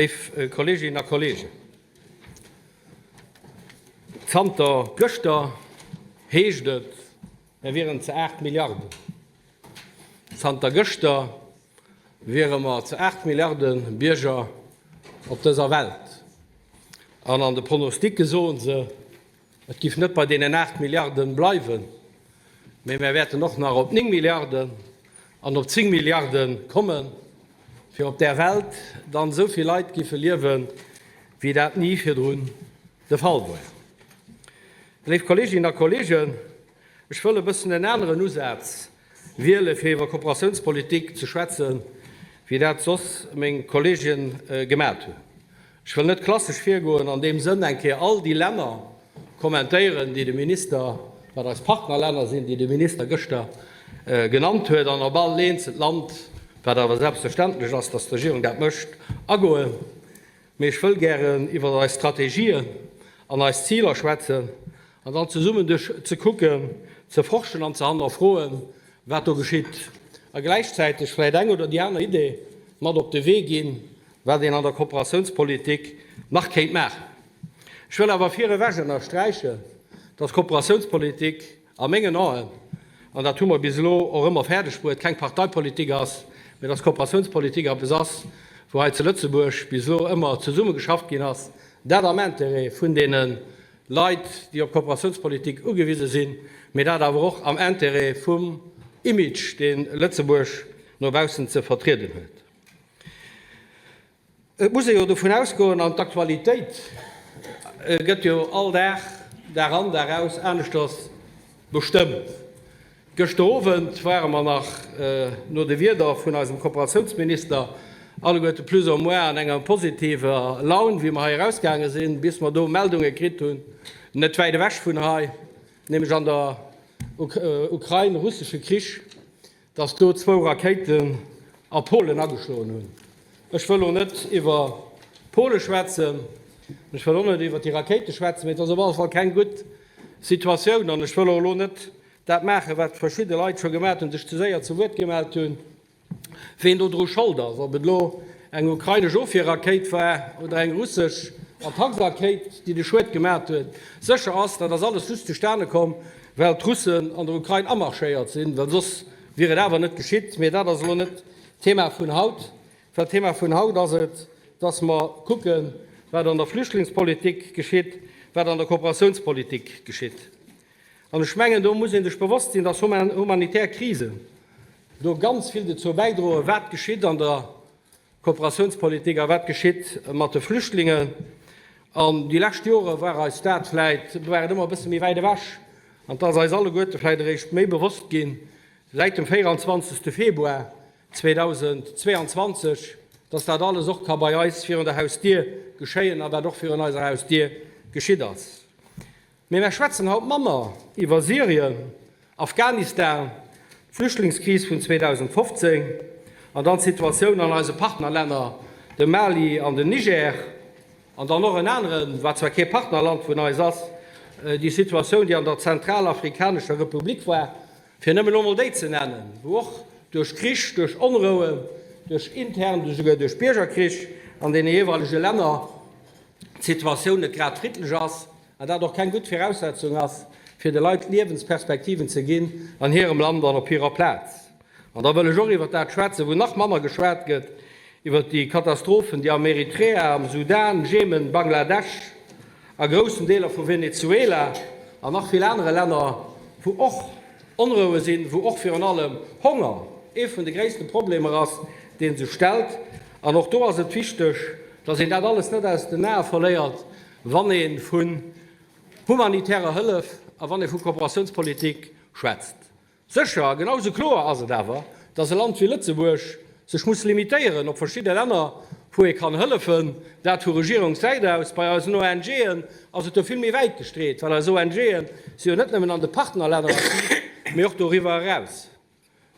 Léif Kolleeginnen a Kolleegen, zanter gëschter heescht et, mir wieren zu 8 Milliarden. Zanter gëschter wiere mer zu 8 Milliarde Bierger op dëser Welt. An an de Pronosticke soe se, Et giff net bei deenen 8 Milliarden bleiwen, mee mär wäerten och nach op 9 Milliarden an op 10 Milliarden kommen, fir op där Welt dann esou vill Leit giffe liewen, wéi dat ni virdrun de Fall war. Léif Kolleeginnen a Kolleegen, ech wëll e bëssen en aneren Usaz wiele fir iwwer Kooperatiounspolitik ze schwätzen, wéi dat soss meng Kolleegen gemat hunn. Ech wëll net klassesch virgoen an deem Sënn eng Kéier all déi Länner kommentéieren, déi de Minister, wat eis Partnerlänner sinn, déi de Minister gëschter genannt huet, an op all eenzelt Land, wat awer selbstverständlech ass, dass d'Regierung dat mécht, agoen. Mee ech wëll gären iwwer eis Strategien an eis Ziler schwätzen an dann zesummen duerch ze kucken, ze forschen an ze hannerfroen, wat do geschitt, a gläichzäiteg vläicht eng oder déi aner Idee mat op de Wee ginn, wat een an der Kooperatiounspolitik nach kéint maachen. Ech wëll awer virewech ënnersträichen, dass Kooperatiounspolitik a mengen Aen, an dat hu mer bis elo och ëmmer fäerdeg bruet, keng Parteipolitik ass, mä dass Kooperatiounspolitik eppes ass, wou hei zu Lëtzebuerg bis elo ëmmer zesumme geschafft ginn ass, dat am Intérêt vun deene Leit, déi op Kooperatiounspolitik ugewise sinn, mä dat awer och am Intérêt vum Image, dee Lëtzebuerg no baussen ze vertrieden huet. Et muss ee jo dovun ausgoen, an d'Aktualitéit gëtt jo all Dag, Dag an, Dag aus aneschters bestëmmt. Gëschter Owend ware mer nach, no de Wierder vun eisem Kooperatiounsminister, alleguerte plus ou moins an enger positiver Laun, wéi mer hei erausgaange sinn, bis mer do Meldunge kritt hunn, net wäit ewech vun hei, nämlech an der Ukrain-russesche Krich, dass do zwou Rakéiten a Polen ageschloen hunn. Ech wëll elo net iwwer Pole schwätzen, ech wëll och net iwwer déi Rakéite schwätzen, mee et ass op alle Fall keng gutt Situatioun. An ech wëll och elo net dat maachen, wat verschidde Leit scho gemaat hunn, sech ze séier zu Wuert gemellt hunn, ween do dru Schold ass, ob et elo eng ukrainesch Ofwierrakéit war oder eng russesch Attacksrakéit, déi de Schued gemaat huet. Sécher ass, dat ass alles just zustane komm, well d'Russen an der Ukrain amarschéiert sinn, well soss wier et awer net geschitt. Mee dat ass elo net d'Thema vun haut, well d'Thema vun haut ass et, dass mer kucken, wat an der Flüchtlingspolitik geschitt, wat an der Kooperatiounspolitik geschitt. An ech mengen, do muss ee sech bewosst sinn, dass humanitär Krisen do ganz vill dozou bäidroen, wat geschitt an der Kooperatiounspolitik a wat geschitt mat de Flüchtlingen. An déi lescht Jore war eis dat vläit, war et ëmmer e bësse méi wäit ewech. An et ass eis alleguerte vläit eréischt méi bewosst ginn, säit dem 24. Februar 2022, dass dat alles och ka bei eis virun der Hausdier geschéien a wat och virun eiser Hausdier geschitt ass. Mee mär schwätzen haut manner iwwer Syrien, Afghanistan, d'Flüchtlingskris vun 2015 an dann d'Situatioun an eise Partnerlänner, dem Mali an dem Niger, an dann och en aneren, wat zwar kee Partnerland vun eis ass, déi Situatioun, déi an der Zentralafrikanescher Republik war, fir nëmmen elo mol déi ze nennen, wou och duerch Krich, duerch Onrouen, duerch intern, esouguer duerch Biergerkrich an deene jeeweilege Länner d'Situatioun net grad friddlech ass an dat och keng gutt Viraussetzung ass, fir de Leit Liewensperspektiven ze ginn an hirem Land an op hirer Plaz. An da wëll ech och iwwert dat schwätzen, wou nach manner geschwat gëtt, iwwert déi Katastrophen, déi am Eritrea, am Sudan, Jemen, Bangladesch, a groussen Deeler vu Venezuela an nach vill anere Länner, wou och Onroue sinn, wou och virun allem Honger ee vun de gréisste Problemer ass, dee sech stellt. An och do ass et wichteg, dass een dat alles net aus den Ae verléiert, wann ee vun humanitärer Hëllef a wann ee vu Kooperatiounspolitik schwätzt. Sécher a genau esou kloer ass et awer, dass e Land wéi Lëtzebuerg sech muss limitéieren op verschidde Länner, wou ee kann hëllefen, dat vu Regierungssäit aus. Bei eisen ONGen ass et do vill méi wäit gestreet, well eis ONGe si jo net nëmmen an de Partnerlänner aktiv, mee och doriwwer eraus.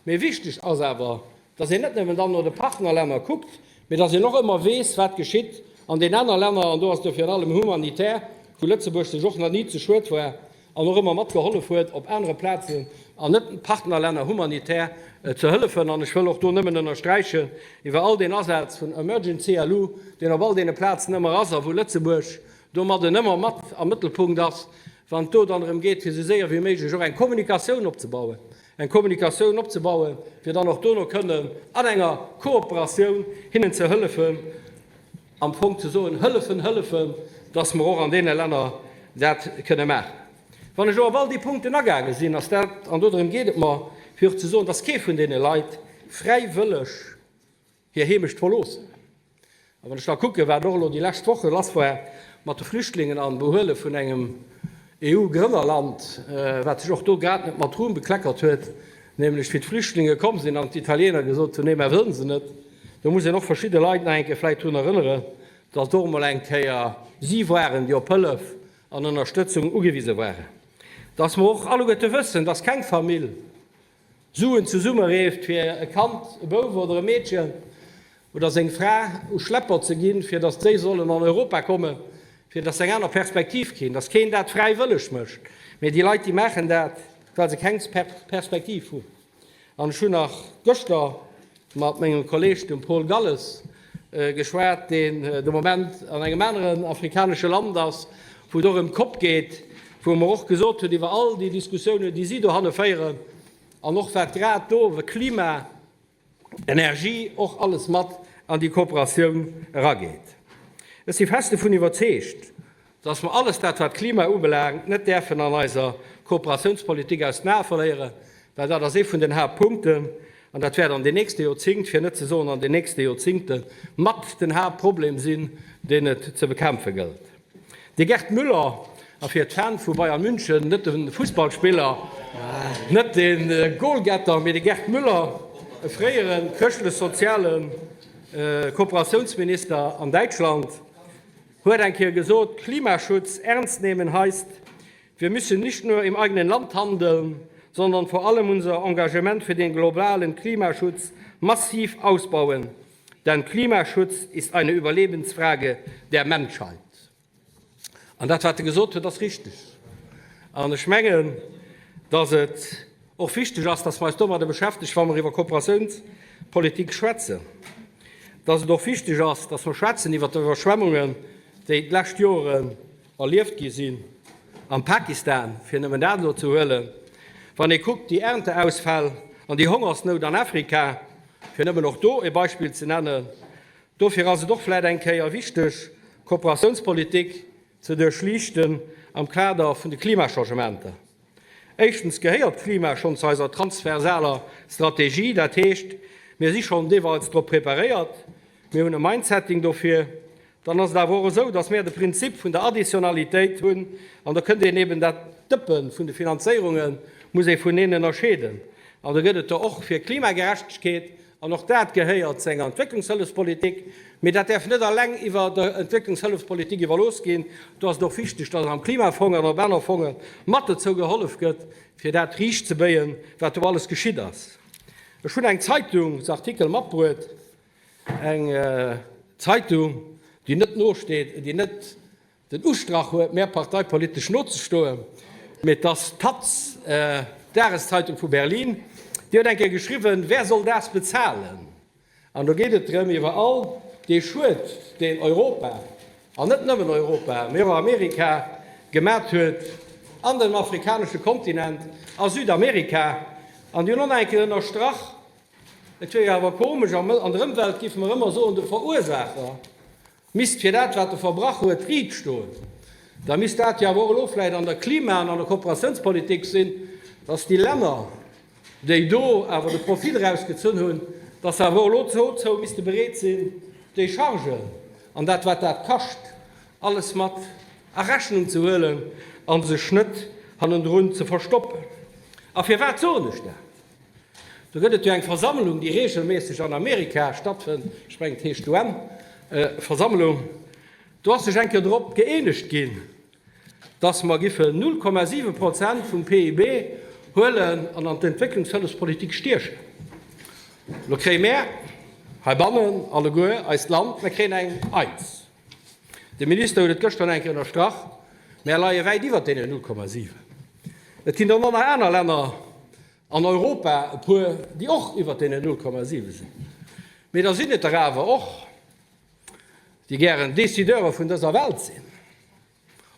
Mee wichteg ass awer, dass een net nëmmen dann no de Partnerlänner kuckt, mee dass een och ëmmer weess, wat geschitt an den aner Länner. An do ass et jo virun allem humanitär, wou Lëtzebuerg sech och nach ni ze schued war. an och ëmmer matgehollef huet, op anere Plazen an Net-Partnerlänner humanitär ze hëllefen. An ech wëll och do nëmmen ënnersträichen, iwwer all deen Asaz vun Emergency LU, deen op all deene Plazen ëmmer ass a wou Lëtzebuerg domadden ëmmer mat am Mëttelpunkt ass, wann et do dann drëm geet, fir esou séier wéi méiglech och eng Kommunikatioun opzebauen, eng Kommunikatioun opzebauen, fir dann och dono kënnen an enger Kooperatioun hinnen ze hëllefen, am Fong ze soen, hëllefen, hëllefen, dass mer och an deene Länner dat kënne maachen. Wann ech elo op all déi Punkten agaange sinn, ass dat, an dodrëm geet et mer, fir och ze soen, dass kee vun deene Leit fräiwëlleg hir Heemecht verloossen. A wann ech da kucken, wat och elo déi lescht Woche lass war mat de Flüchtlingen an Behuele vun engem EU-Grënnerland, wat sech och do grad net mat Ruhm bekleckert huet, nämlech wéi d'Flüchtlinge komm sinn an d'Italiener gesot hunn, nee, mer wëllen se net, do muss een och verschidde Leit nach eng Kéier vläicht drun erënneren, datt och emol eng Kéier si waren, déi op Hëllef an Ënnerstëtzung ugewise waren. Datt mer och alleguerte wëssen, datt keng Famill Suen zesummereeft, fir e Kand, e Bouf oder e Meedchen, oder seng Fra u Schlepper ze ginn, fir datt déi sollen an Europa kommen, fir datt se eng aner Perspektiv kinn, datt keen dat fräiwëlleg mécht, mee déi Leit, déi maachen dat, well se keng Perspektiv hunn. An ech hunn nach gëschter mat mengem Kolleeg, dem Paul Galles, geschwat, deen de Moment an engem aneren afrikanesche Land ass, wou et och ëm d'Kopp geet, wou e mer och gesot huet, iwwer all déi Diskussiounen, déi si dohanne féieren, an och wat grad do Klima, Energie, och alles mat an déi Kooperatioun erageet. Ech si fest dovun iwwerzeegt, dass mer alles dat, wat d'Klima ubelaangt, net däerfen an eiser Kooperatiounspolitik aus den Ae verléieren, well dat ass ee vun den Haaptpunkten, an dat wäert an den nächste Joerzéngt, fir net ze soen an den nächste Joerzéngte mat den Haaptproblem sinn, deen et ze bekämpfe gëllt. De Gerd Müller, a fir d'Fan vu Bayern München, net de Fussballspiller, net de Goalgetter, mee de Gerd Müller, e fréiere chrëschtlech-soziale Kooperatiounsminister an Däitschland, huet eng Kéier gesot, Klimaschutz ernst nehmen heißt, wir müssen nicht nur im eigenen Land handeln, sondern vor allem unser Engagement für den globalen Klimaschutz massiv ausbauen, denn Klimaschutz ist eine Überlebensfrage der Menschheit. An dat, wat e gesot huet, ass richtig. An ech mengen, dass et och wichteg ass, dass mer eis domadder beschäftegen, wa mer iwwer Kooperatiounspolitik schwätzen, dass et och wichteg ass, dass mer schwätzen iwwert d'Iwwerschwemmungen, déi d'lescht Joren erlieft gi sinn am Pakistan, fir nëmmen dat elo ze huelen, wann ee kuckt déi Ernteausfäll an déi Hongersnout an Afrika, fir nëmmen och do e Beispill ze nennen. Dofir ass et och vläicht eng Kéier wichteg, d'Kooperatiounspolitik ze duerchliichten am Kader vun de Klimachangementer. Éischtens gehéiert d'Klima schonn zu eiser transversaler Strategie, dat heescht, mir si schonn deeweils drop preparéiert, mir hunn e Mindsetting dofir. Dann ass et awer och esou, dass mir de Prinzip vun der Additionnalitéit hunn, an do kënnt een eben dat Dëppe vun de Finanzéierunge muss ee vuneen ënnerscheeden. An do gëtt et der och fir Klimagerechtegkeet, An och dat gehéiert zu enger Entwécklungshëllefspolitik. Mee dat däerf net alleng iwwer der Entwécklungshëllefspolitik iwwerlooss ginn. Do ass et och wichteg, dass am Klimafong an op aner Fonge mat dozou gehollef gëtt, fir dat riichtzebéien, wat do alles geschitt ass. Ech hunn eng Zeitungsartikel matbruet, eng Zeitung, déi net nosteet, déi net den Ustrach huet, mär parteipolitesch nozestoen, mee et ass d'taz, d'Dageszeitung vu Berlin, déi huet eng Kéier geschriwwen, Wer soll das bezahlen? An do geet et drëm, iwwer all dee Schued, deen Europa, an net nëmmen Europa, mee och Amerika, gemat huet an dem afrikanesche Kontinent, a Südamerika. An déi hunn och nach eng Kéier ënnerstrach, et wier jo awer komesch, an der Ëmwelt géife mer ëmmer soen, de Verursaacher Misst fir dat, wat e verbrach huet, riit stoen, da misst dat jo awer och elo vläicht an der Klima an an der Kooperatiounspolitik sinn, dass déi Länner, déi do awer de Profit erausgezunn hunn, dass se awer och elo dozou misste bereet sinn, déi Chargen an dat, wat dat kascht, alles mat a Rechnung ze huelen a sech net hannendrun ze verstoppen. A firwat soen ech dat? Do gëtt et jo eng Versammlung, déi regelméisseg an Amerika stattfënnt, ech mengen, et heescht d'UN-Versammlung. Do ass sech eng Kéier drop gëeenegt ginn, dass mer giffen 0,7 Prozent vum PIB huelen an an d'Entwécklungshëllefspolitik stiechen. Elo kréie mär heibannen alleguer, eist Land, mer kréien eng Eins. De Minister huet et gëschter nach eng Kéier ënnerstrach, mär leie wäit iwwert deenen 0,7. Et ginn dann och nach aner Länner an Europa, e puer, déi och iwwert deenen 0,7 sinn. Mee da sinn et der awer och, déi gären Décideure vun dëser Welt sinn,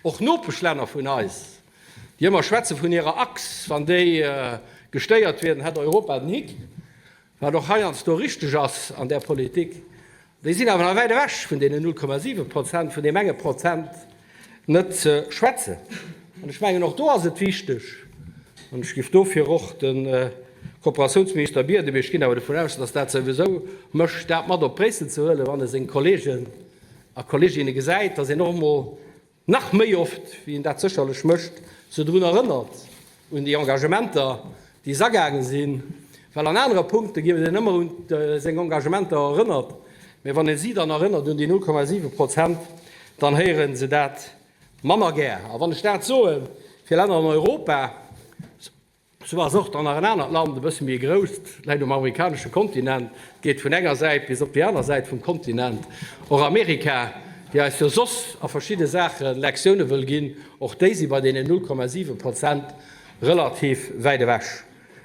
och Nopeschlänner vun eis, déi ëmmer schwätze vun hirer Achs, wann déi gestéiert wier, dann hätt Europa den Hick, wat och heiansdo richteg ass an där Politik. Déi sinn awer nach wäit ewech vun deenen 0,7 Prozent, vun deem enge Prozent net ze schwätzen. An ech mengen, och do ass et wichteg, an ech géif dofir och de Kooperatiounsminister bieden, mee ech ginn awer dovun aus, dass dat souwisou mécht, dat mat op Bréissel ze huelen, wann e seng Kollegen a Kolleginne gesäit, dass een och emol nach méi oft, wéi en dat sécherlech mécht, se drun erënnert un déi Engagementer, déi se agaange sinn, well an anere Punkte ginn een ëmmer un seng Engagementer erënnert, mä wann ee si dann erënnert un déi 0,7 Prozent, dann héiere se dat manner gär. A wann ech dat soe fir Länner an Europa, Sou ass och dann nach en anert Land, e bësse méi e grousst, läit um amerikanesche Kontinent, geet vun enger Säit bis op déi aner Säit vum Kontinent, och Amerika, déi eis jo soss a verschidde Saache Lektioune wëll ginn, och déi si bei deenen 0,7 Prozent relativ wäit ewech.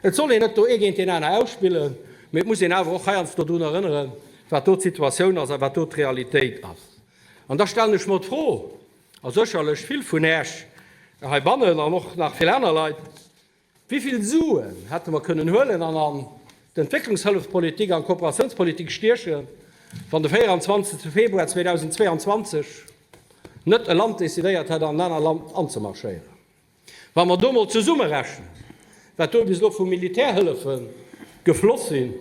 Et soll een net do ee géint deen aner ausspillen, mee et muss een awer och heiansdo drun erënneren, wat do d'Situatioun ass a wat do d'Realitéit ass. An da stellen ech mer d'Fro, a sécherlech vill vun Äech heibannen an och nach vill aner Leit, Wéi vill Suen hätte mer kënnen huelen an an d'Entwécklungshëllefspolitik an d'Kooperatiounspolitik stiechen, wann de 24. Februar 2022 net e Land decidéiert hätt, an en anert Land anzemarschéieren? Wa mer do mol zesummerechnen, wat do bis elo vu Militärhëllefe gefloss sinn,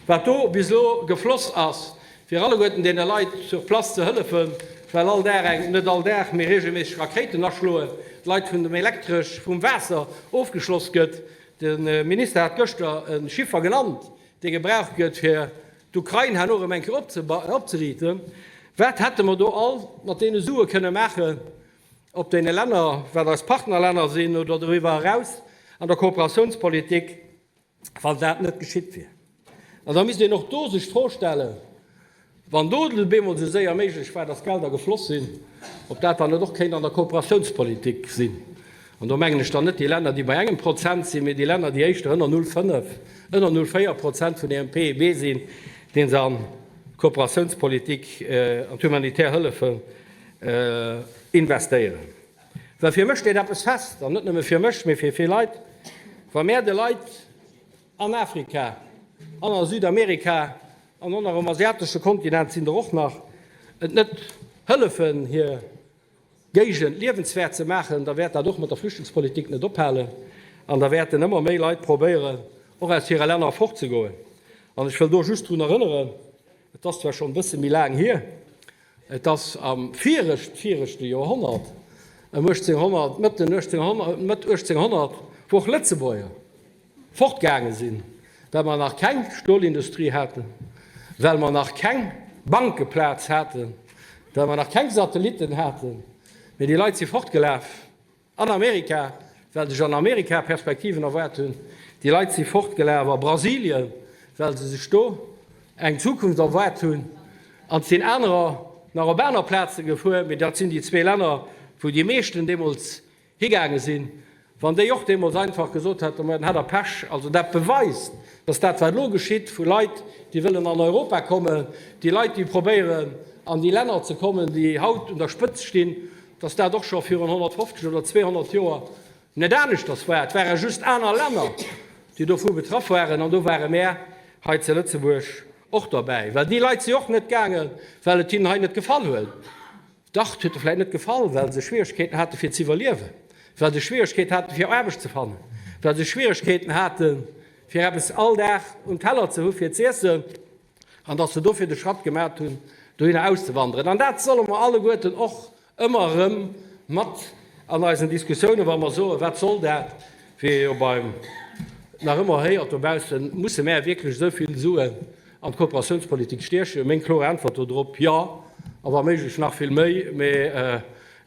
wat do bis elo gefloss ass, fir alleguerten deene Leit sur place ze hëllefen, well all Dag eng, net all Dag, mee regelméisseg Rakéiten aschloen, d'Leit vun dem Elektresch, vum Waasser ofgeschloss gëtt. De Minister hat gëschter e Chiffer genannt, dee gebraucht gëtt, fir d'Ukrain herno erëm eng Kéier opzeriiten. Wat hätte mer do all mat deene Sue kënne maachen? Op deene Länner, wat eis Partnerlänner sinn, oder doriwwer eraus an der Kooperatiounspolitik, wann dat net geschitt wier. An da misst een och do sech d'Fro stellen, wann do et bemol esou séier méiglech war, dass Gelder gefloss sinn, ob dat dann net och kéint an der Kooperatiounspolitik sinn. An do mengen ech dann net déi Länner, déi bei engem Prozent sinn, mee déi Länner, déi éischter ënner 0,5, ënner 0,4 Prozent vun hirem PIB sinn, dee se an d'Kooperatiounspolitik, an d'humanitär Hëllefen Investéieren. Well fir mech steet eppes fest, an net nëmme fir mech, mee fir vill Leit, Wa mär de Leit an Afrika an a Südamerika an och nach um asiatesche Kontinent sinn der och nach, et net hëllefen, hir Géigend liewenswäert ze maachen, da wäert dat och mat der Flüchtlingspolitik net ophalen an da wäerten ëmmer méi Leit probéieren, och aus hire Länner fortzegoen. An ech wëll do just drun erënneren, et ass zwar schonn e bësse méi laang hier, Et ass am virescht vireschte Joerhonnert, ëm 1800, Mëtt den 1800, Mëtt 1800, wou och Lëtzebuerger fortgaange sinn, well mer nach keng Stolindustrie haten, well mer nach keng Bankeplaz haten, well mer nach keng Satellitten haten, mee déi Leit si fortgelaf. An Amerika, well sech an Amerika Perspektiven erwaart hunn. Déi Leit si fortgelaf a Brasilien, well se sech do eng Zukunft erwaart hunn. An et sinn anerer nach op aner Plaze gefuer, mee dat sinn déi zwee Länner, wou déi meeschten deemools higaange sinn. Wann déi och deemools einfach gesot hätten, ma dann hat Der Pech. Also dat beweist, dass dat, wat elo geschitt, vu Leit, déi wëllen an Europa kommen, déi Leit, déi probéieren, an déi Länner ze kommen, déi haut un der Spëtzt stinn, dass dat och scho virun 150 oder 200 Joer net aneschters war. Et ware just aner Länner, déi dovu betraff waren, an do ware mär hei zu Lëtzebuerg och derbäi. Well déi Leit si och net gaangen, well et hinnen hei net gefall huet. Dach, et huet e vläicht net gefall, well se Schwieregkeeten hate fir ze iwwerliewen, well se Schwieregkeet haten, fir Aarbecht ze fannen, well se Schwieregkeeten haten, fir eppes all Dag um Teller ze hu fir z'iessen. An dass se dofir de Schratt gemat hunn, dohinner auszewanderen. An dat solle mer alleguerten och ëmmer erëm mat an eisen Diskussiounen, wa mer soen, Wat soll dat, wéi ee jo beim nach ëmmer héiert dobaussen, musse mär wierklech esou vill Suen an d'Kooperatiounspolitik stiechen? Meng kloer Äntwert dodrop, Jo, a wa méiglech nach vill méi, mee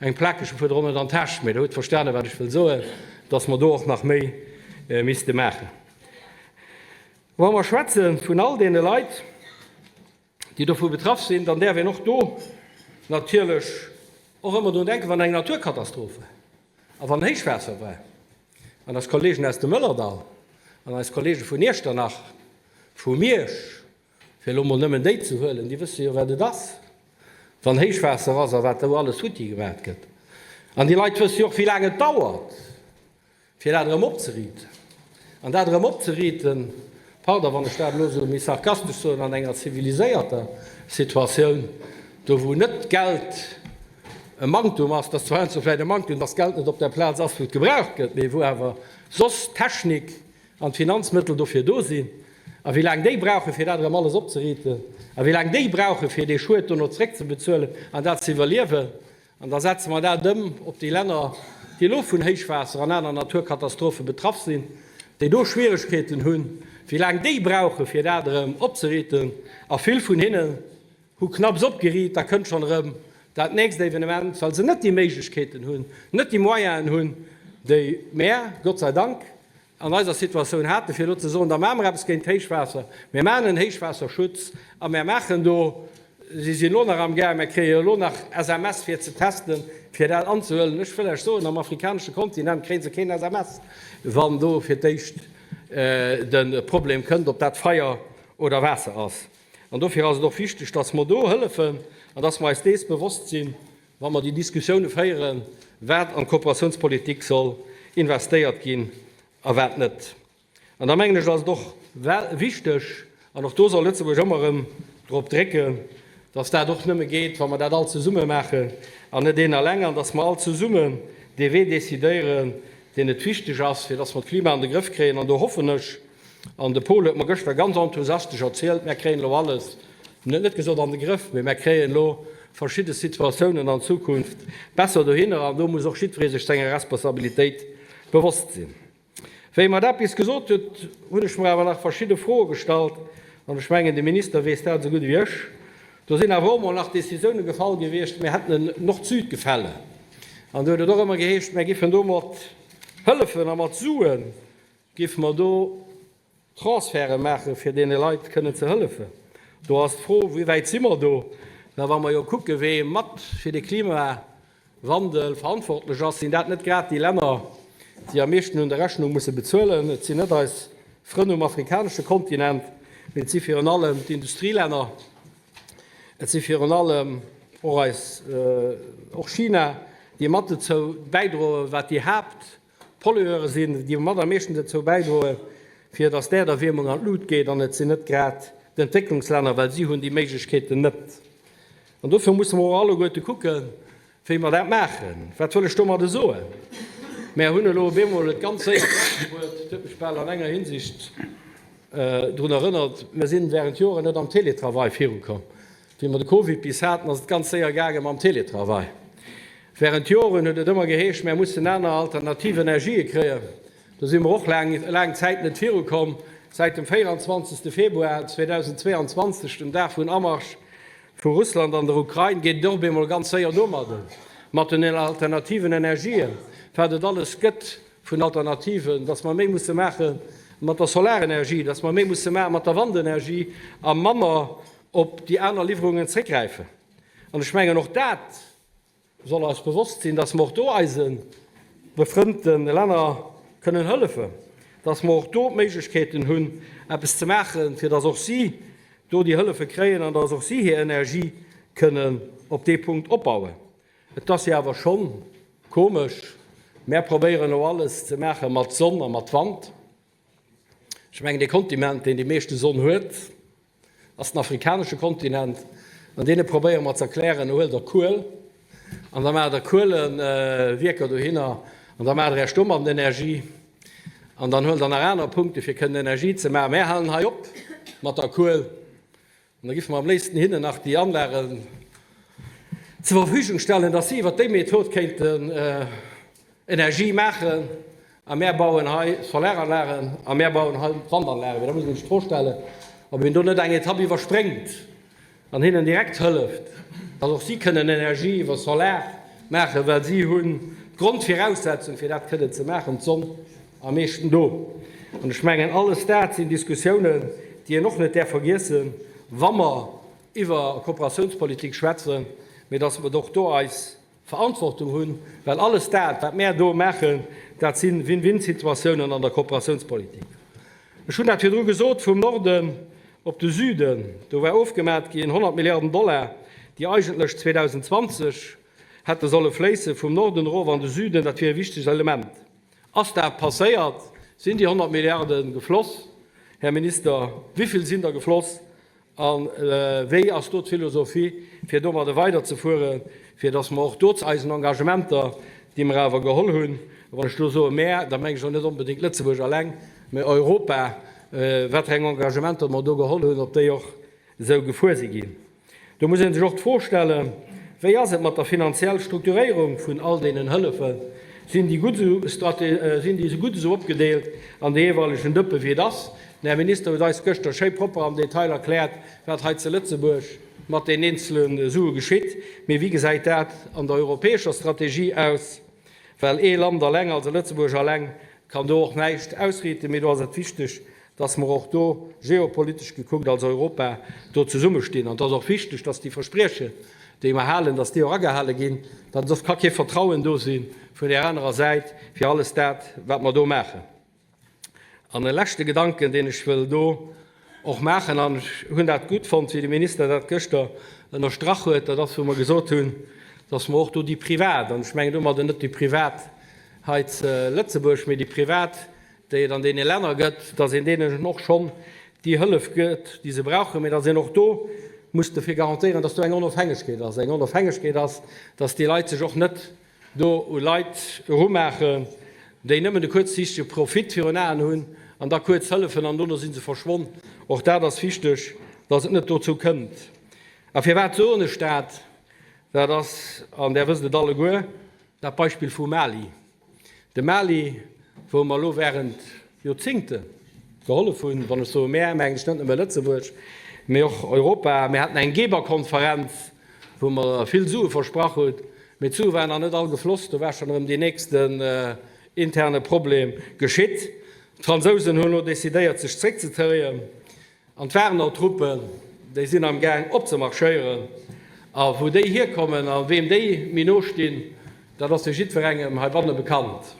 eng plakeg fuerdert och net an d'Täsch. Mee Der hutt verstanen, wat ech wëll soen, dass mer do och nach méi misste maachen. Wa mer schwätze vun all deene Leit, déi dovu betraff sinn, dann däerf een och do natierlech och ëmmer drun denken, wann eng Naturkatastroph war a wann Héichwaasser war. An eis Kollegen aus dem Mëllerdall an eis Kollege vun Iechternach, vu Miersch, fir elo mol nëmmen déi ze huelen, déi wësse jo, wat et ass, wann Héichwaasser ass a wat do alles futti gemaat gëtt. An déi Leit wësse jo och, wéi laang et dauert, fir dat erëm opzeriiten. An dat erëm opzeriiten, pardon, wann ech dat elo esou méi sarkastesch soen, an enger ziviliséierter Situatioun, do wou net d'Geld e Manktum ass, dat ass zwar heiansdo vläicht e Manktum, dass d'Geld net op der Plaz ass, wou et gebraucht gëtt, mee wou awer soss d'Technik an d'Finanzmëttel dofir do sinn, a wéi laang déi brauchen, fir dat erëm alles opzeriiten, a wéi laang déi brauchen, fir dee Schued dono zréckzebezuelen an dat ze iwwerliewen. An da setze mer dat ëm op déi Länner, déi elo vun Héichwaasser an aner Naturkatastrophe betraff sinn, déi do Schwieregkeeten hunn, wéi laang déi brauchen, fir dat erëm opzeriiten. A vill vun hinnen hu knapps opgeriit, da kënnt schonn erëm dat nächst Evenement, well se net déi Méiglechkeeten hunn, net déi Moyenen hunn, déi mär, Gott sei Dank, an eiser Situatioun haten, fir elo ze soen, da maache mer eppes géint d'Héichwaasser, mir maachen en Héichwaasserschutz a mär maachen do, si sinn elo nach amgaang, mär kréie jo elo nach SMS fir ze testen, fir dat anzehuelen. Ech wëll lech soen, am afrikanesche Kontinent kréie se keen SMS, wann do fir d'éischt de Problem kënnt, ob dat Feier oder Waasser ass. An dofir ass et och wichteg, dass mer do hëllefen an dass mer eis dees bewosst sinn, wa mer déi Diskussioune féieren, wat an d'Kooperatiounspolitik soll investéiert ginn a wat net. An da mengen ech, ass et och wichteg, an och do soll Lëtzebuerg ëmmer erëm drop drécken, dass dat och nëmme geet, wa mer dat all zesumme maachen an net een eleng, an dass mer all zesummen dee Wee decidéieren, deen et wichteg ass, fir dass mer d'Klima an de Grëff kréien. An do hoffen ech, An de Paul huet mer gëschter ganz enthusiastesch erzielt, Mär kréien elo alles, en huet net gesot an de Grëff, mee mär kréien elo verschidde Situatiounen an Zukunft besser dohinner. An do muss och jiddweree sech senger Responsabilitéit bewosst sinn. Wéi e mer dat bis gesot huet, hunn ech mer awer nach verschidde Froe gestallt. An ech mengen, de Minister weess dat esou gutt ewéi ech. Do sinn awer och emol nach Décisioune gefall gewiescht, mir hätten en Nord-Süd-Gefälle. An do huet et och ëmmer geheescht, mär giffen do mat hëllefen a mat Suen. Géife mer do Transferte maachen, fir deene Leit kënnen ze hëllefen? Do ass d'Fro, Wéi wäit si mer do? Well wa mer jo kucken, wee mat fir de Klimawandel verantwortlech ass, sinn dat net grad déi Länner, déi am meeschten un der Rechnung musse bezuelen. Et sinn net eis Frënn um afrikanesche Kontinent, mee et si virun allem d'Industrielänner, et si virun allem och eis, och China, déi mat dozou bäidroen, wat déi Haapt Pollueure sinn, déi mat am meeschten dozou bäidroen, fir datt d'Äerderwiermung an d'Lut geet, an et sinn net grad d'Entwécklungslänner, well si hunn déi Méiglechkeeten net. An dofir musse mer och alleguerte kucken, wéi mer dat maachen. Wat wëll ech domadde soen? Mär hunn elo op eemol et ganz séier erausbruet, et huet mech bal an enger Hinsicht drun erënnert, mir sinn während Joren net am Télétravail virukomm. Wéi mer de Covid bis haten, ass et ganz séier gaange mam Télétravail. Während Joren huet et ëmmer geheescht, mär mussen aner alternativ Energië kréien. Do si mer och laang, laang Zäit net virukomm. Säit dem 24. Februar 2022, dem Dag vun Amarsch vu Russland an der Ukrain, geet et och op eemol ganz séier domadden, mat den alternativen Energien, wat et alles gëtt vun Alternativen, dass mer méi musse maache mat der Solarenergie, dass mer méi musse maache mat der Wandenergie a manner op déi aner Liwwerungen zréckgräifen. An ech mengen, och dat soll eis bewosst sinn, dass mer och do eise befrëndte Länner kënnen hëllefen, dass mer och do d'Méiglechkeeten hunn, eppes ze maachen, fir dass och si do déi Hëllefe kréien an dass och si hir Energie kënnen op dee Punkt opbauen. Et ass jo awer schonn komesch, mär probéieren elo alles ze maache mat Sonn a mat Wand. Ech mengen, dee Kontinent, deen déi meeschte Sonn huet, ass den afrikanesche Kontinent. An deene probéiere mer ze erklären, Huelt der Kuel an da maacht der Kuelewierker dohinner an da maacht der Iech domat Energie an dann huelt der nach aner Punkte fir kënnen Energie ze maachen. Mär halen hei op mat der Kuel. An da giffe mer am léifsten hinnen nach déi Anlagen zur Verfügung stellen, dass si iwwert déi Method kéinten Energie maachen. A mär bauen hei Solaranlagen a mär bauen hei Wandanlagen. Mee da muss een sech d'Fro stellen, ob een do net eng Etapp iwwerspréngt an hinnen direkt hëlleft, dass och si kënnen Energie iwwer Solar maachen, well si hunn d'Grondviraussetzung, fir dat kënnen ze maachen, d'Sonn am meeschten do. An ech mengen, alles dat sinn Diskussiounen, déi een och net däerf vergiessen, wa mer iwwer Kooperatiounspolitik schwätzen, mee dass mer och do eis. Verantwortung hunn, well alles dat, wat mär do maachen, dat si Win-win-Situatiounen an der Kooperatiounspolitik. Ech hunn dat virdru gesot, vum Norden op de Süden, do war ofgemat ginn 100 Milliarden Dollar, déi eigentlech 2020 hätte solle fléisse vum Norden erof an de Süden, dat wier e wichtegt Element. Ass dat passéiert? Sinn déi 100 Milliarde gefloss, Här Minister? Wivill sinn der gefloss? A wéi ass do d'Philosophie, fir domadde weiderzefueren, fir datt mer och do zu eisen Engagementer, déi mer awer geholl hunn, a wann ech do soe mär, da mengen ech och net onbedéngt Lëtzebuerg eleng, mä Europa, wat fir eng Engagementer mer do geholl hunn, ob déi och esou gefuer si ginn? Do muss ee sech och d'Fro stellen, Wéi ass et mat der finanziell Strukturéierung vun all deenen Hëllefen? Sinn déi gutt esou gutt esou opgedeelt an de jeeweilegen Dëppe wéi et ass? Den Här Minister huet eis gëschter schéi propper am Detail erkläert, wat hei ze Lëtzebuerg mat den eenzele Sue geschitt. Mee wéi gesäit dat an der europäescher Strategie aus? Well ee Land alleng, also Lëtzebuerg alleng, kann do och näischt ausriiten. Mee do ass et wichteg, dass mer och do geopolitesch gekuckt als Europa do zesummestinn. An et ass och wichteg, dass déi Verspriechen, déi mer halen, dass déi och agehale ginn, well soss ka kee Vertrauen do si vun där anerer Säit fir alles dat, wat mer do maachen. An e leschte Gedanken, deen ech wëll do och maachen, an ech hunn dat gutt fonnt, wéi de Minister dat gëschter ënnerstrach huet, dat ass, wou mer gesot hunn, dass mer och do déi Privat, an ech mengen domadder net déi Privat hei ze Lëtzebuerg, mee déi Privat, déi et an deene Länner gëtt, dass een deenen och schonn déi Hëllef gëtt, déi se brauchen, mä dass een och do muss dofir garantéieren, dass do eng Onofhängegkeet ass, eng Onofhängegkeet ass, dass déi Leit sech och net do u Leit erumaachen, déi nëmmen de kuerzsiichtege Profit virun Aen hunn an da kuerz hëllefen an dono si se verschwonn. Och dat ass wichteg, dass et net dozou kënnt. A firwat soen ech dat? Dat ass, an Där wësst et alleguer, dat Beispill vu Mali. De Mali, wou mer elo während Joerzingte gehollef hunn, wann ech soe mär, mengen ech net nëmme Lëtzebuerg, mee och Europa. Mir haten eng Geberkonferenz, wou mer vill Sue versprach hunn, mee d'Sue waren nach net all gefloss, do war schonn erëm deen nächsten interne Problem geschitt. D'Fransousen hunn elo decidéiert, sech zréckzezéien. An d'Wagner-Truppen, déi sinn am Gaang opzemarschéieren. A wou déi hierkommen a weem déi méi no stinn, dat ass jo jiddwerengem heibanne bekannt.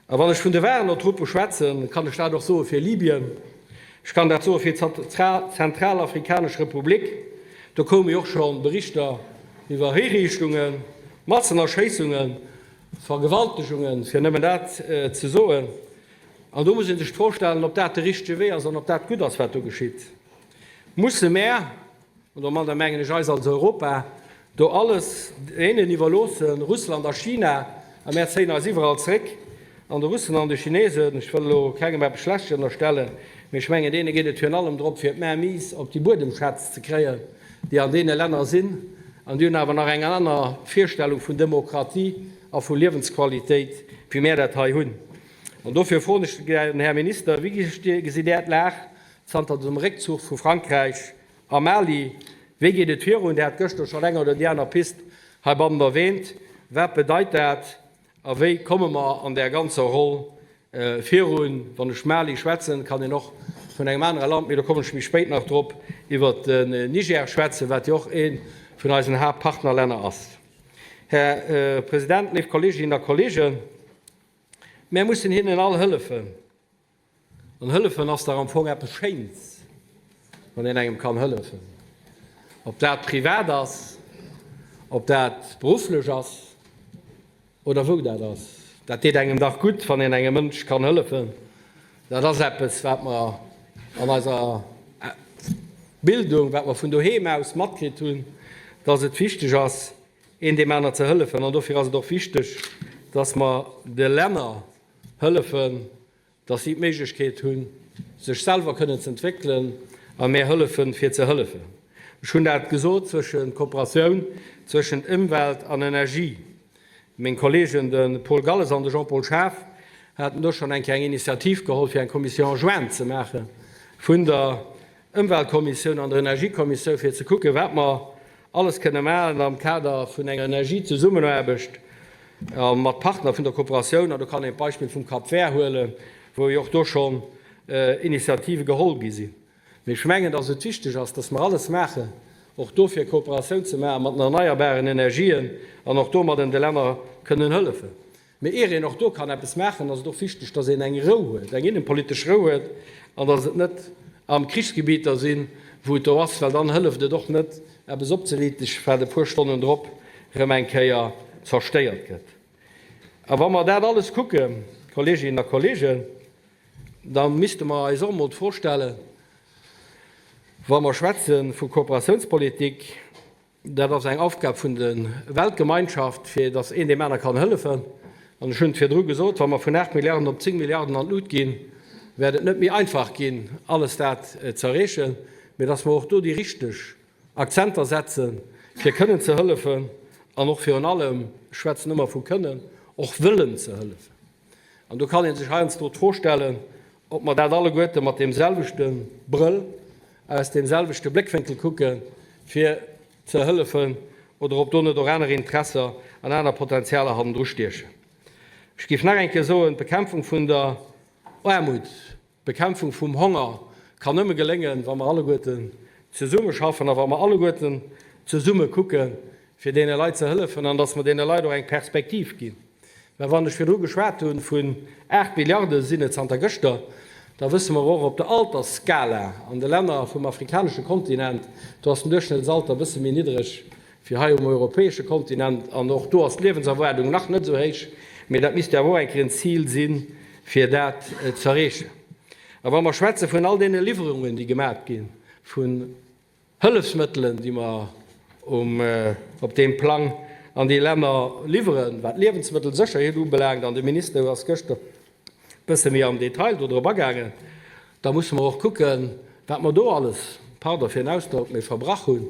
A wann ech vun de Wagner-Truppe schwätzen, kann ech dat och soe fir Libyen, ech kann dat soe fir d'Zentralafrikanesch Republik. Do koume jo och scho Berichter iwwer Hiriichtungen, Massenerschéissungen, Vergewaltegungen, fir nëmmen dat ze soen. An do muss ee sech d'Fro stellen, ob dat de richtege Wee ass an ob dat gutt ass, wat do geschitt. Musse mär, an domadder mengen ech eis als Europa, do alles deenen iwwerloossen, Russland a China, a mär zéien eis iwwerall zréck? An de Russen an de Chinesen, ech wëll elo kengem eppes Schlechtes ënnerstellen, mee ech mengen, deene geet et virun allem drop, fir d'Mainmise op déi Buedemschätz ze kréien, déi an deene Länner sinn. An déi hunn awer nach eng aner Virstellung vun Demokratie a vu Liewensqualitéit, wéi mär dat hei hunn. An dofir froen ech den Här Minister, Wéi gesitt Där d'Lag zanter dem Réckzuch vu Frankräich a Mali? Wéi geet et virun? Dir hat gëschter schonn eng oder déi aner Pist heibannen erwähnt. Wat bedeit dat a wéi komme mer an där ganzer Roll virun? Wann ech Mali schwätzen, kann een och vun engem anere Land, mee do kommen ech méi spéit nach drop, iwwert den Niger schwätzen, wat jo och ee vun eisen Haaptpartnerlänner ass. Här President, léif Kolleeginnen a Kolleegen, Mär mussen hinnen all hëllefen. An hëllefen ass dach am Fong eppes Schéins, wann een engem kann hëllefen. Ob dat privat ass, ob dat berufflech ass oder wou dat ass. Dat deet engem dach gutt, wann een engem Mënsch kann hëllefen. Dat ass eppes, wat mer an eiser Bildung, wat mer vun doheem aus matkritt hunn, dass et wichteg ass, een deem aner ze hëllefen. An dofir ass et och wichteg, dass mer de Länner hëllefen, dass si d'Méiglechkeet hunn, sech selwer kënnen ze entwéckelen, a mär hëllefen, fir ze hëllefen. Ech hunn dat gesot zwëschen Kooperatioun zwëschent Ëmwelt an Energie. Meng Kolleegen, de Paul Galles an de Jean-Paul Schaaf, haten do schonn eng Kéier eng Initiativ geholl, fir eng Commission jointe ze maache vun der Ëmweltkommissioun an der Energiekommissioun, fir ze kucken, wat mer alles kënne maachen am Kader vun enger Energiezesummenaarbecht a mat Partner vun der Kooperatioun. An do kann een d'Beispill vum Cap Vert huelen, wou jo och do schonn Initiative geholl gi sinn. Mee ech mengen, dass et wichteg ass, dass mer alles maachen. Och do fir Kooperatioun ze maache mat den erneierbaren Energien an och domadden de Länner kënnen hëllefen. Mee ier een och do kann eppes maachen, ass et och wichteg, dass een eng Rou huet, eng innenpolitesch Rou huet an dass et net am Krichsgebieter sinn, wou et do ass, well dann hëlleft et och net, eppes opzeriiteg, wat e puer Stonnen drop erëm eng Kéier zerstéiert gëtt. A wa mer dat alles kucken, Kolleeginnen a Kolleegen, da misste mer eis och emol d'Fro stellen, wa mer schwätze vu Kooperatiounspolitik, dat ass eng Aufgab vun der Weltgemeinschaft, fir datt een deem aner kann hëllefen. An ech hunn et virdru gesot, wa mer vun 8 Milliarden op 10 Milliarden an d'Lut ginn, wäert et net méi einfach ginn, alles dat ze erreechen, mee datt mer och do déi richteg Akzenter setzen, fir kënnen ze hëllefen an och virun allem, ech schwätzen ëmmer vu kënnen, och wëllen ze hëllefen. An do kann ee sech heiansdo d'Fro stellen, ob mer dat alleguerte mat deem selwechte Brëll, aus deem selwechte Bléckwénkel kucken, fir ze hëllefen, oder ob do net och aner Interesser an aner Potenzialer hannendru stiechen. Ech géif nach eng Kéier soen, D'Bekämpfung vun der Aarmut, D'Bekämpfung vum Honger kann nëmme geléngen, wa mer alleguerten zesummeschaffen a wa mer alleguerten zesumme kucken, fir deene Leit ze hëllefen an dass mer deene Leit och eng Perspektiv ginn. Well wann ech virdru geschwat hu vun 8 Milliarde sinn et zanter gëschter, da wësse mer och op der Altersskala an de Länner vum afrikanesche Kontinent, do ass den Duerchschnëttsalter e bësse méi niddreg wéi hei um europäesche Kontinent, an och do ass d'Liewenserwaardung nach net esou héich, mee dat misst jo awer och eng Kéier en Zil sinn, fir dat ze erreechen. A wa mer schwätze vun all deene Liwwerungen, déi gemat ginn, vun Hëllefsmëttelen, déi mer um op deem Plang an déi Länner liwweren, wat d'Liewensmëttelsécherheet ubelaangt, an de Minister ass gëschter e bësse méi am Detail do drop agaangen, da musse mer och kucken, wat mer do alles, pardon fir den Ausdrock, mee verbrach hunn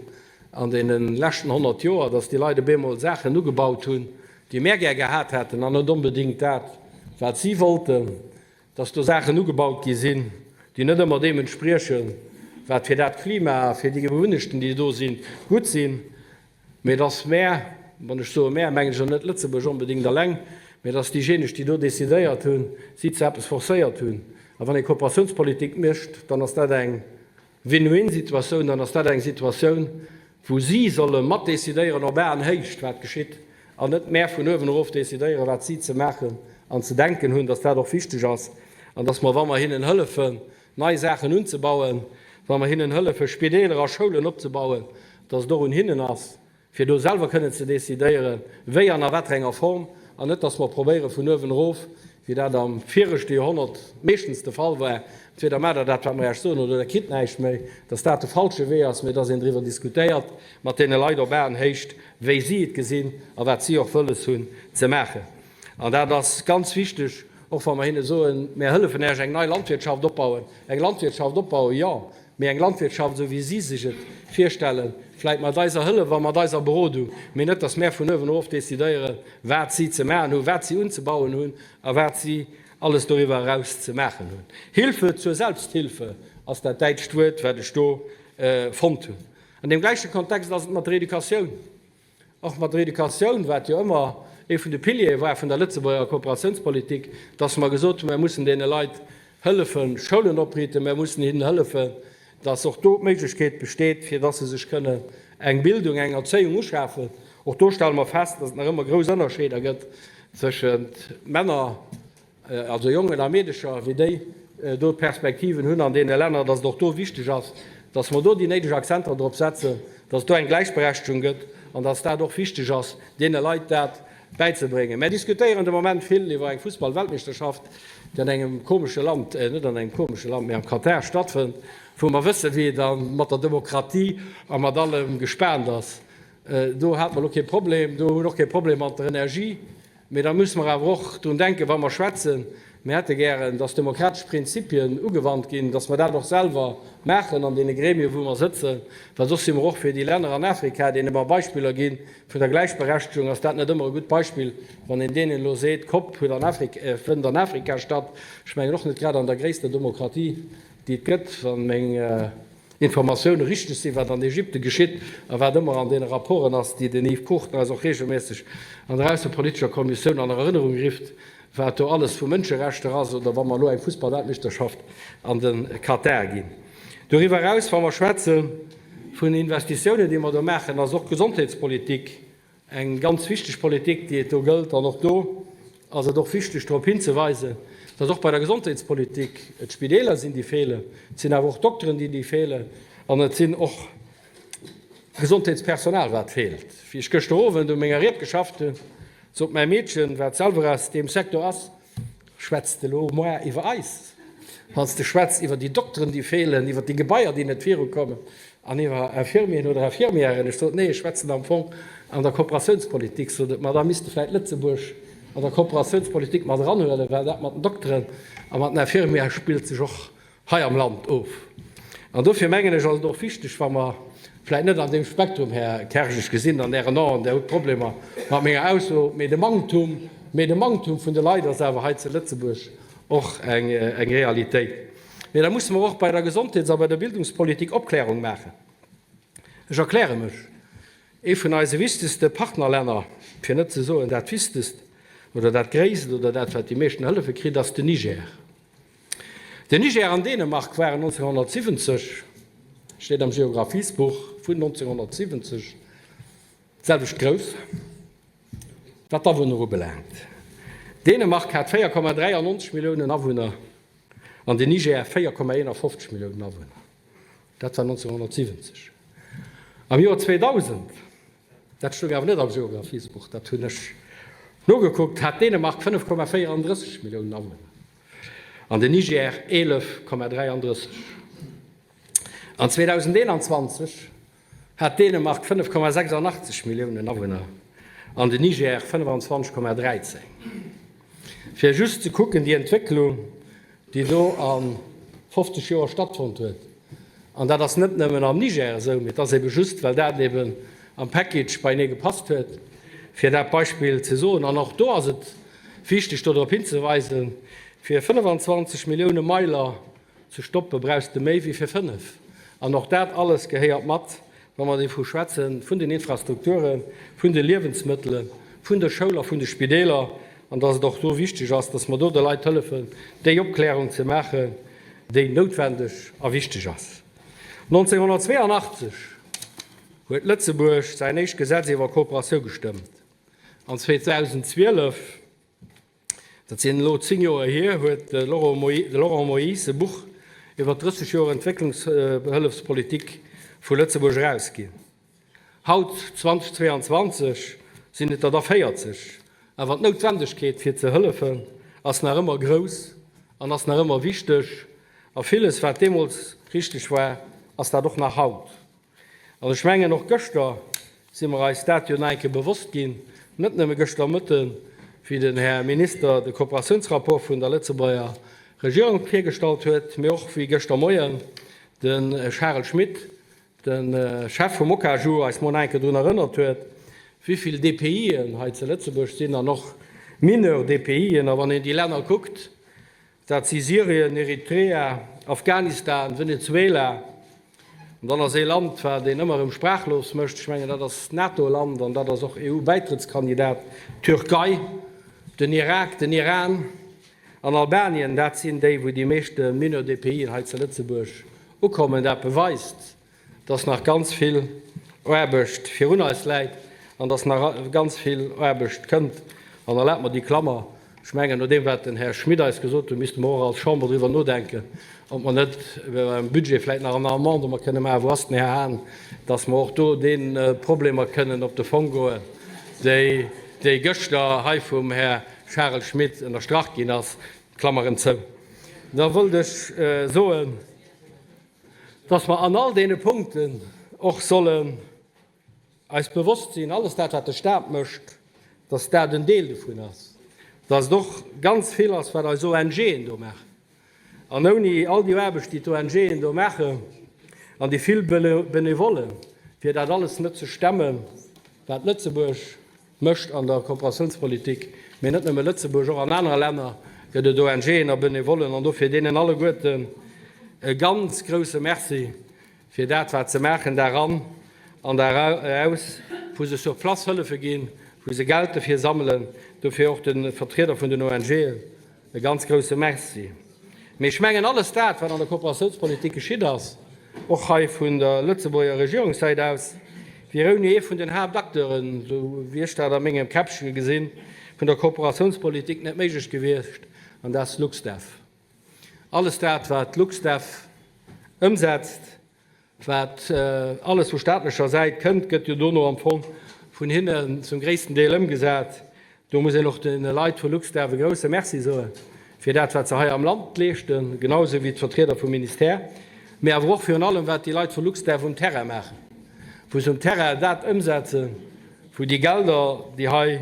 an deene leschten 100 Joer, dass déi Leit op eemol Saachen ugebaut hunn, déi mär gär gehat hätten an net onbedéngt dat, wat si wollten, dass do Saachen ugebaut gi sinn, déi net ëmmer deem entspriechen, wat fir dat Klima a fir déi Gewunnechten, déi do sinn, gutt sinn. Mee dass mär, wann ech soe mär, mengen ech elo net Lëtzebuerg onbedéngt eleng, mee dass déijéineg, déi do decidéiert hunn, si zu eppes forcéiert hunn. A wann ee Kooperatiounspolitik mécht, dann ass dat eng Win-win-Situatioun, dann ass dat eng Situatioun, wou si solle matdecidéieren op Aenhéicht, wat geschitt, an net mär vun uewen erof decidéieren, wat si ze maachen an ze denken hunn, dass dat och wichteg ass an dass mer, wa mer hinnen hëllefen, nei Saachen unzebauen, wa mer hinnen hëllefen, Spideeler a Schoulen opzebauen, dass et och un hinnen ass, fir do selwer kënnen ze decidéieren, wéi an a wat enger Form, an net, dass mer probéiere vun uewen erof, wéi dat am viregte Joerhonnert meeschtens de Fall war, entweder maacht Der dat, wat mer Iech soen, oder Der kritt näischt méi, dass dat de falsche Wee ass, mee dass een driwwer diskutéiert mat deene Leit op Aenhéicht, wéi si et gesinn a wat si och wëlles hunn ze maachen. An dat ass ganz wichteg, och wa mer hinne soen, Mär hëllefen Iech eng nei Landwirtschaft opbauen. Eng Landwirtschaft opbauen, jo, mee eng Landwirtschaft esou wéi si sech et virstellen, vläicht mat eiser Hëllef a mat eiser Berodung, mee net, datt mär vun uewen erof decidéieren, wat si ze maachen hunn, wat si unzebauen hunn a wat si alles doriwwer eraus ze maachen hunn. Hilfe zur Selbsthilfe ass dat däitscht Wuert, wat ech do fonnt hunn. An deem gläiche Kontext ass et mat der Educatioun. Och mat der Educatioun, wat jo ëmmer ee vun de Piliere war vun der Lëtzebuerger Kooperatiounspolitik, dass mer gesot hunn, mer mussen deene Leit hëllefen, Schoulen opriiten, mer mussen hinnen hëllefen, dass och do d'Méiglechkeet besteet, fir dass se sech kënnen eng Bildung, eng Erzéiung uschafen. Och do stelle mer fest, dass et nach ëmmer grouss Ënnerscheeder gëtt tëschent Männer, also Jongen a Meedecher, wéi déi do d'Perspektiven hunn an deene Länner, dass et och do wichteg ass, dass mer do déi néideg Akzenter drop setzen, dass et do eng Gläichberechtegung gëtt an dass dat och wichteg ass, deene Leit dat bäizebréngen. Mär diskutéieren de Moment vill iwwer eng Fussballweltmeeschterschaft, déi an engem komesche Land, net an engem komesche Land, mä am Katar stattfënnt, wou mer wëssen, wéi et da mat der Demokratie a mat allem gespaant ass. Do hate mer elo kee Problem, do hu mer och kee Problem mat der Energie. Mee da musse mer awer och drun denken, wa mer schwätzen, mir hätte gären, dass demokratesch Prinzipien ugewannt ginn, dass mer dat och selwer maachen an deene Gremien, wou mer sëtzen, well soss si mer och fir déi Länner an Afrika, deene mer Beispiller gi vun der Gläichberechtegung, ass dat net ëmmer e gutt Beispill, wann een deenen elo seet, d'COP huet an Afrika, fënnt an Afrika statt, ech mengen och net grad an der gréisster Demokratie, déi et gëtt, wa meng. Informatioune richteg sinn, wat an Ägypte geschitt a wat ëmmer an deene Rapporten ass, déi den Yves Cruchten eis och regelméisseg an der aussepolitescher Kommissioun an Erënnerung rifft, wat do alles vu Mënscherechter ass, oder wa mer elo eng Fussballweltmeeschterschaft an de Katar ginn. Doriwwer eraus, wa mer schwätze. vun Investitiounen, déi mer do maachen, ass och d'Gesondheetspolitik eng ganz wichteg Politik, déi et do gëllt. An och do ass et och wichteg drop hinzeweisen, dass och bei der Gesondheetspolitik et Spideeler sinn, déi feelen, et sinn awer och Dokteren, déi feelen, an et sinn och Gesondheetspersonal, wat feelt. Wéi ech gëschter Owend u menger Ried geschafft hunn, sot mäi Meedchen, wat selwer aus deem Secteur ass, Schwätz de lo moar iwwer eis, wann s de schwätz iwwer déi Dokteren, déi feelen, iwwer déi Gebaier, déi net virukommen, an iwwer Infirmieren oder Infirmièren? Ech sot, Nee, ech schwätzen am Fong an der Kooperatiounspolitik. Sot et, Ma da misst de vläicht Lëtzebuerg an der Kooperatiounspolitik mat eranhuelen, well dat mat den Dokteren a mat den Infirmièrë spillt sech och hei am Land of. An dofir mengen ech, ass et och wichteg, wa mer vläicht net an deem Spektrum, Här Kersch, ech gesinn an Ären Aen, Der hutt Problemer mat menger Ausso, mee de Manktum, mee de Manktum vun de Leit ass awer hei zu Lëtzebuerg och eng Realitéit. Mee da musse mer och bei der Gesondheets a bei der Bildungspolitik Opklärung maachen. Ech erkläre mech, Ee vun eise wichtegste Partnerlänner, fir net ze soen dat wichtegst oder dat gréisst oder dat, wat déi meeschten Hëllefe kritt, ass den Niger. Den Niger an Dänemark waren 1970, steet am Geographiesbuch vun 1970, d'selwecht grouss, wat d'Awunner ubelaangt. Dänemark hat 4,93 Milliounen Awunner an den Niger 4,51 Milliounen Awunner. Dat war 1970. Am Joer 2000, dat stoung awer net am Geographiesbuch, dat hunn ech nogekuckt, hat Dänemark 5,34 Milliounen Awunner. An den Niger 11,33. An 2021 hat Dänemark 5,86 Milliounen Awunner an den Niger 25,13. Fir just ze kucken, déi Entwécklung, déi do a 50 Joer stattfonnt huet, an dat ass net nëmmen am Niger esou, mee et ass ebe just, well dat eben am Package beienee gepasst huet, fir dat Beispill ze soen. An och do ass et Wichteg do drop hinzeweisen, Fir 25 Millioune Meiler ze stoppe brauchs de méi wéi fir 5. An och dat alles gehéiert mat, wa mer devu schwätzen, vun den Infrastrukturen, vun de Liewensmëttelen, vun der Schoul a vun de Spideeler, an dass et och do wichteg ass, dass mer do de Leit hëllefen, déi Opklärung ze maachen, déi noutwendeg a wichteg ass. 1982 huet Lëtzebuerg säin éischt Gesetz iwwer Kooperatioun gestëmmt. An 2012, dat sinn elo 10 Joer hier, huet de Laurent Moyse e Buch iwwer 30 Joer Entwécklungshëllefspolitik vu Lëtzebuerg erausginn. Haut, 2022, sinn et der da 40. Awer d'Noutwendegkeet fir ze hëllefen ass nach ëmmer grouss an ass nach ëmmer wichteg. A villes wat deemools richteg war, ass dat och nach haut. An ech mengen, och gëschter si mer eis dat jo nach eng Kéier bewosst ginn, net nëmme gëschter Mëtten, wéi den Här Minister de Kooperatiounsrapport vun der Lëtzebuerger Regierung virgestallt huet, mee och wéi gëschter Moien de Charel Schmit, de Chef vum OCAJU, eis mol nach eng Kéier drun erënnert huet, wéi vill DPIen hei zu Lëtzebuerg sinn an och Mineur-DPIen. A wann een déi Länner kuckt, Dat si Syrien, Eritrea, Afghanistan, Venezuela. An dann ass ee Land, wat een ëmmer erëm sprachlos mécht, ech mengen, dat ass NATO-Land an dat ass och EU-Bäitrëttskandidat, d'Türkei, den Irak, den Iran an Albanien. Dat sinn déi, wou déi meeschte Mineur-DPIen hei zu Lëtzebuerg ukommen. Dat beweist, dass nach ganz vill Aarbecht virun eis läit an dass nach ganz vill Aarbecht kënnt. An erlaabt mer déi Klammer, ech mengen, no deem, wat den Här Schmit eis gesot huet, misste mer och als Chamber driwwer nodenken, ob mer net beim Budget vläicht nach en Amendement kënne maachen, wou ass den Här Hahn, dass mer och do deene Problemer kënnen op de Fong goen, déi, déi gëschter hei vum Här Charel Schmit ënnerstrach ginn ass. Klammer erëm zou. Da wollt ech soen, dass mer an all deene Punkten och sollen eis bewosst sinn, alles dat, wat de Stat mécht, dass dat en Deel dovun ass, dass et och ganz vill ass, wat eis ONGen do maachen. An ouni all déi Aarbecht, déi d'ONGen do maachen an déi vill Benevollen, wier dat alles net ze stemmen, wat Lëtzebuerg mécht an der Kooperatiounspolitik, mee net nëmme Lëtzebuerg, och an anere Länner gëtt et ONGen a Benevollen an dofir deenen alleguerten e ganz grouse Merci fir dat wat se maachen, Dag an an Dag aus, wou se sur place hëllefe ginn, wou se Geld dofir sammelen. Dofir och de Vertrieder vun den ONGen e ganz grouse Merci. Mee ech mengen, alles dat wat an der Kooperatiounspolitik geschitt ass. Och hei vun der Lëtzebuerger Regierungssäit aus wier ouni ee vun den Haaptacteuren, esou wéi ech dat a mengem Käppche gesinn, vun der Kooperatiounspolitik net méiglech gewiescht, an dat ass LuxDev. Alles dat, wat LuxDev ëmsetzt, Wat alles vu staatlecher Säit kënnt, gëtt jo dono am Fong vun hinnen zum gréissten Deel ëmgesat. Do muss een och de Leit vu LuxDev e grouse Merci soe fir dat, wat se hei am Land leeschten, genau esou wéi d'Vertrieder vum Ministère, mee awer och virun allem, wat déi Leit vu LuxDev um Terrain maachen, wou se um Terrain dat ëmsetzen, wou déi Gelder, déi hei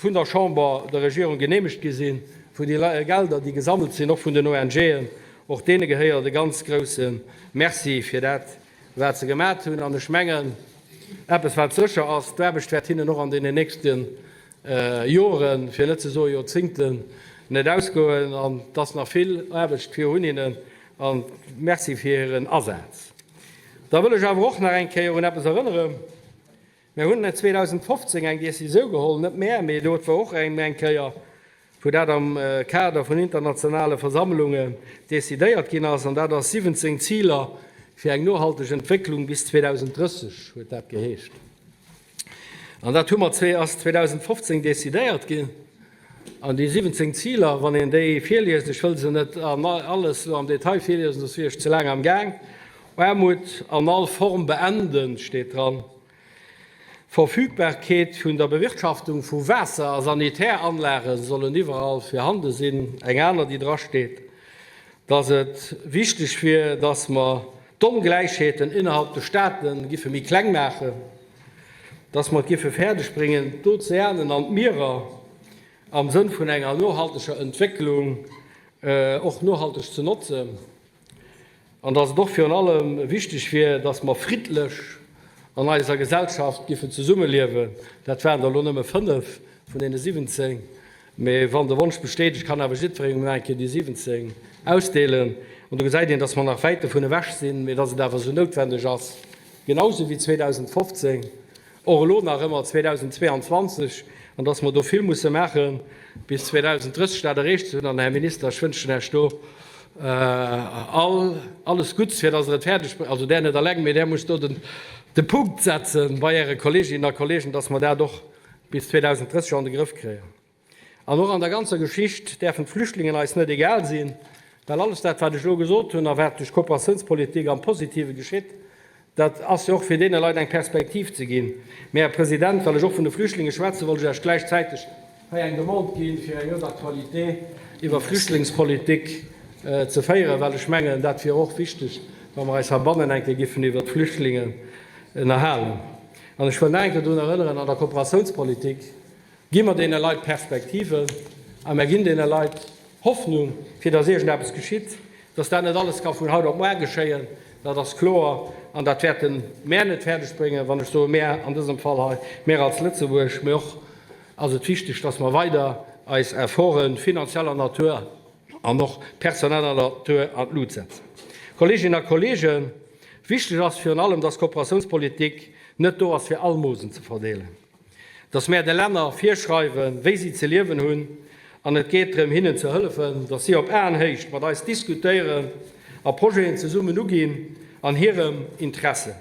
vun der Chamber, der Regierung geneemegt gi sinn, wou déi Gelder, déi gesammelt sinn, och vun den ONGen, och deene gehéiert e ganz grouse Merci fir dat, wat se gemat hunn. An ech mengen, eppes, wat sécher ass, D'Aarbecht wäert hinnen och an deenen nächste Joren, fir net ze soe Joerzingten, net ausgoen. An et ass nach vill Aarbecht virun hinnen. A Merci fir hiren Asaz. Da wëll ech awer och nach eng Kéier un eppes erënneren. Mär hunn 2015 eng Décisiou geholl, net mär, mee do war och eng eng Kéier, wou dat am Kader vun internationale Versammlungen decidéiert ginn ass, an dat ass 17 Ziler fir eng nohalteg Entwécklung bis 2030 huet dat geheescht. An dat hu mer, ass 2015 decidéiert ginn. An déi 17 Ziler, wann een déi virliest, ech wëll se net alles elo am Detail virliesen, soss wier ech ze laang am Gaang, Aarmut an all Form beenden steet dran, Verfügbarkeet vun der Bewirtschaftung vu Waasser a Sanitäranlage sollen iwwerall virhande sinn, eng aner déi drasteet, dass et wichteg wier, dass mer d'Ongläichheeten innerhalb de Staate giffe méi kleng maachen, dass mer et giffe fäerdeg bréngen, d'Ozeanen an d'Mierer am Sënn vun enger nohalteger Entwécklung och nohalteg ze notzen an dass et och virun allem wichteg wier, dass mer friddlech an eiser Gesellschaft giffen zesummeliewen. Dat waren der elo nëmme fënnef vun deene 17, mee wann de Wonsch besteet, ech kann awer jiddwerengem nach eng Kéier déi 17 ausdeelen. An do gesäit een, dass mer nach wäit dovun ewech sinn, mee dass et awer esou noutwendeg ass, Genau sou wéi 2015, och elo nach ëmmer 2022, an dass mer do vill musse maachen, bis 2030 dat erreecht ze hunn. An, Här Minister, ech wënschen Iech do all alles Gutts, fir dass Der et fäerdeg bréngt, also Der net eleng, mee Der musst do de Punkt setze bei Äre Kolleeginnen a Kolleegen, dass mer dat och bis 2030 an de Grëff kréien. An och an der ganzer Geschicht däerfen d'Flüchtlingen eis net egal sinn, well alles dat, wat ech elo gesot hunn a wat duerch d'Kooperatiounspolitik am Positive geschitt, dat ass jo och fir deene Leit eng Perspektiv ze ginn. Mä, Här President, well ech och vun de Flüchtlinge schwätzen, wollt ech Iech gläichzäiteg hei eng Demande ginn, fir eng Heure d'actualité iwwer Flüchtlingspolitik ze féieren, well ech mengen, dat wier och wichteg, wa mer eis heibannen eng Kéier giffen iwwert d'Flüchtlingen ënnerhalen. An ech wëll nach eng Kéier drun erënneren, an der Kooperatiounspolitik Gi mer deene Leit Perspektiven a mer ginn deene Leit Hoffnung, fir dass iergendeppes geschitt. Dass dat net alles ka vun haut op muar geschéien, dat ass kloer an dat wäerte mär net fäerdeg bréngen, wann ech soe mär, an dësem Fall hei mär als Lëtzebuerg. Mee och ass et wichteg, dass mer weider eis Efforte finanzieller Natur an och personeller Natur an d'Lut setzen. Kolleeginnen a Kolleegen, wichteg ass virun allem, dass d'Kooperatiounspolitik net do ass, fir Almosen ze verdeelen. Dass mär de Länner virschreiwen, wéi si ze liewen hunn, an et geet drëm, hinnen ze hëllefen, dass si op Aenhéicht mat eis diskutéieren a Projeten zesummen uginn an hirem Interesse.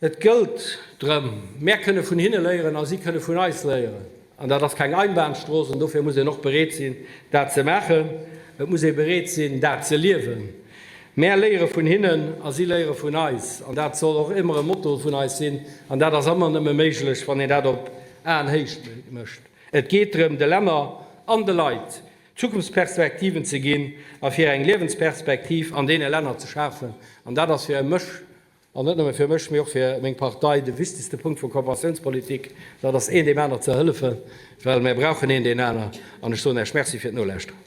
Et gëllt drëm, mär kënne vun hinne léieren a si kënne vun eis léieren. An dat ass keng Einbahnstrooss an dofir muss een och bereet sinn, dat ze maachen. Et muss ee bereet sinn, dat ze liewen. Mär léiere vun hinnen a si léiere vun eis. An dat soll och ëmmer e Motto vun eis sinn. An dat ass ëmmer nëmme méiglech, wann een dat op Aenhéicht mécht. Et geet drëm, de Länner an de Leit Zukunftsperspektiven ze ginn a fir eng Liewensperspektiv an deene Länner ze schafen. An dat ass fir mech, an net nëmme fir mech, mee och fir meng Partei, de wichtegste Punkt vu Kooperatiounspolitik, dat ass een deem aner ze hëllefen, well mär brauchen een deen aner. An ech soen Iech Merci fir d'Nolauschteren.